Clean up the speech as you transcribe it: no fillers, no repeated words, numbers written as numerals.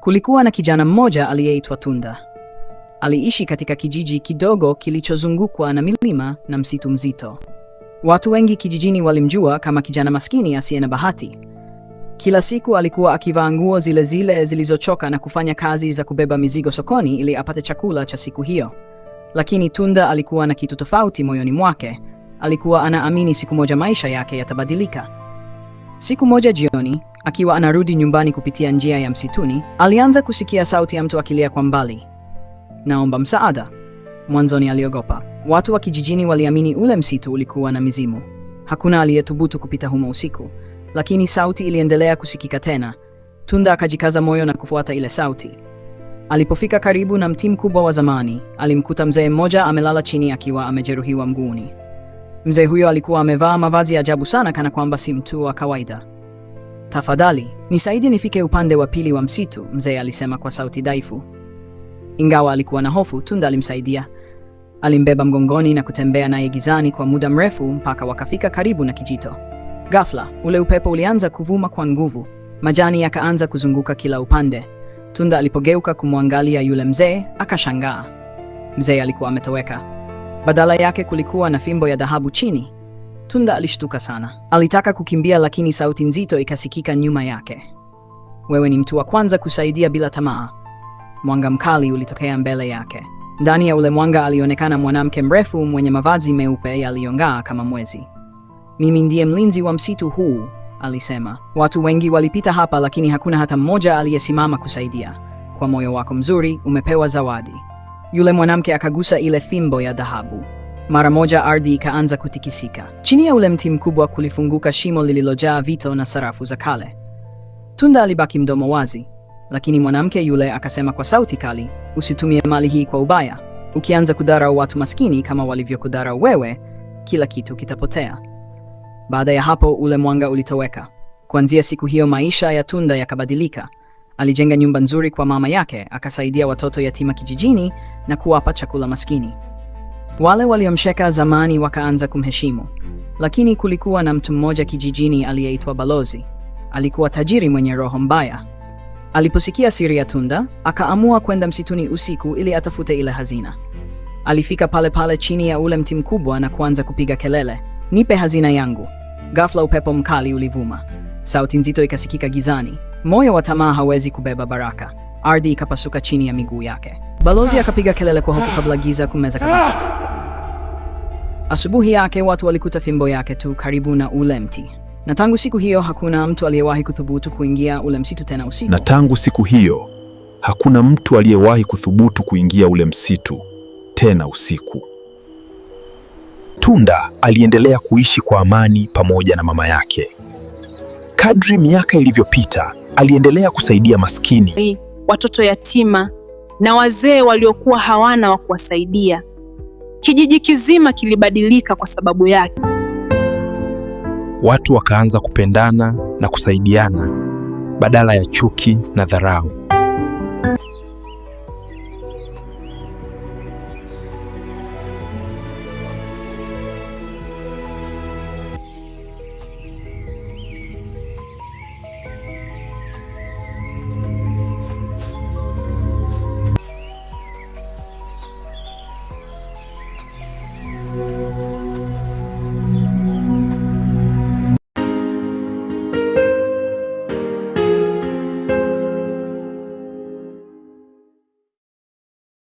Kulikuwa na kijana mmoja aliyeitwa Tunda. Aliishi katika kijiji kidogo kilichozungukwa na milima na msitu mzito. Watu wengi kijijini walimjua kama kijana maskini asiye na bahati. Kila siku alikuwa akivaa nguo zile zile zilizochoka na kufanya kazi za kubeba mizigo sokoni ili apate chakula cha siku hiyo. Lakini Tunda alikuwa na kitu tofauti moyoni mwake. Alikuwa anaamini siku moja maisha yake yatabadilika. Siku moja jioni, akiwa anarudi nyumbani kupitia njia ya msituni, alianza kusikia sauti ya mtu akilia kwa mbali, "Naomba msaada." Mwanzoni aliogopa. Watu wa kijijini waliamini ule msitu ulikuwa na mizimu. Hakuna aliyethubutu kupita humo usiku, lakini sauti iliendelea kusikika tena. Tunda akajikaza moyo na kufuata ile sauti. Alipofika karibu na mti mkubwa wa zamani, alimkuta mzee mmoja amelala chini akiwa amejeruhiwa mguuni. Mzee huyo alikuwa amevaa mavazi ya ajabu sana, kana kwamba si mtu wa kawaida. "Tafadhali, nisaidie nifike upande wa pili wa msitu," mzee alisema kwa sauti dhaifu. Ingawa alikuwa na hofu, Tunda alimsaidia. Alimbeba mgongoni na kutembea naye gizani kwa muda mrefu mpaka wakafika karibu na kijito. Ghafla, ule upepo ulianza kuvuma kwa nguvu. Majani yakaanza kuzunguka kila upande. Tunda alipogeuka kumwangalia yule mzee, akashangaa. Mzee alikuwa ametoweka. Badala yake kulikuwa na fimbo ya dhahabu chini. Tunda alishtuka sana. Alitaka kukimbia, lakini sauti nzito ikasikika nyuma yake. "Wewe ni mtu wa kwanza kusaidia bila tamaa." Mwanga mkali ulitokea mbele yake. Ndani ya ule mwanga alionekana mwanamke mrefu mwenye mavazi meupe yaliyong'aa kama mwezi. "Mimi ndiye mlinzi wa msitu huu," alisema. "Watu wengi walipita hapa, lakini hakuna hata mmoja aliyesimama kusaidia. Kwa moyo wako mzuri, umepewa zawadi." Yule mwanamke akagusa ile fimbo ya dhahabu. Mara moja ardhi ikaanza kutikisika. Chini ya ule mti mkubwa kulifunguka shimo lililojaa vito na sarafu za kale. Tunda alibaki mdomo wazi, lakini mwanamke yule akasema kwa sauti kali, "Usitumie mali hii kwa ubaya. Ukianza kudharau watu maskini kama walivyokudharau wewe, kila kitu kitapotea." Baada ya hapo ule mwanga ulitoweka. Kuanzia siku hiyo maisha ya Tunda yakabadilika. Alijenga nyumba nzuri kwa mama yake, akasaidia watoto yatima kijijini na kuwapa chakula maskini. Wale waliomcheka zamani wakaanza kumheshimu. Lakini kulikuwa na mtu mmoja kijijini aliyeitwa Balozi. Alikuwa tajiri mwenye roho mbaya. Aliposikia siri ya Tunda, akaamua kwenda msituni usiku ili atafute ile hazina. Alifika pale pale chini ya ule mti mkubwa na kuanza kupiga kelele, "Nipe hazina yangu!" Ghafla upepo mkali ulivuma. Sauti nzito ikasikika gizani, "Moyo wa tamaa hawezi kubeba baraka." Ardhi ikapasuka chini ya miguu yake. Balozi akapiga kelele kwa hofu kabla giza kummeza kabisa. Asubuhi yake watu walikuta fimbo yake tu karibu na ule mti, na tangu siku hiyo hakuna mtu aliyewahi kuthubutu kuingia ule msitu tena usiku. Na tangu siku hiyo hakuna mtu aliyewahi kuthubutu kuingia ule msitu tena usiku. Tunda aliendelea kuishi kwa amani pamoja na mama yake. Kadri miaka ilivyopita, aliendelea kusaidia maskini, watoto yatima na wazee waliokuwa hawana wa kuwasaidia. Kijiji kizima kilibadilika kwa sababu yake. Watu wakaanza kupendana na kusaidiana badala ya chuki na dharau.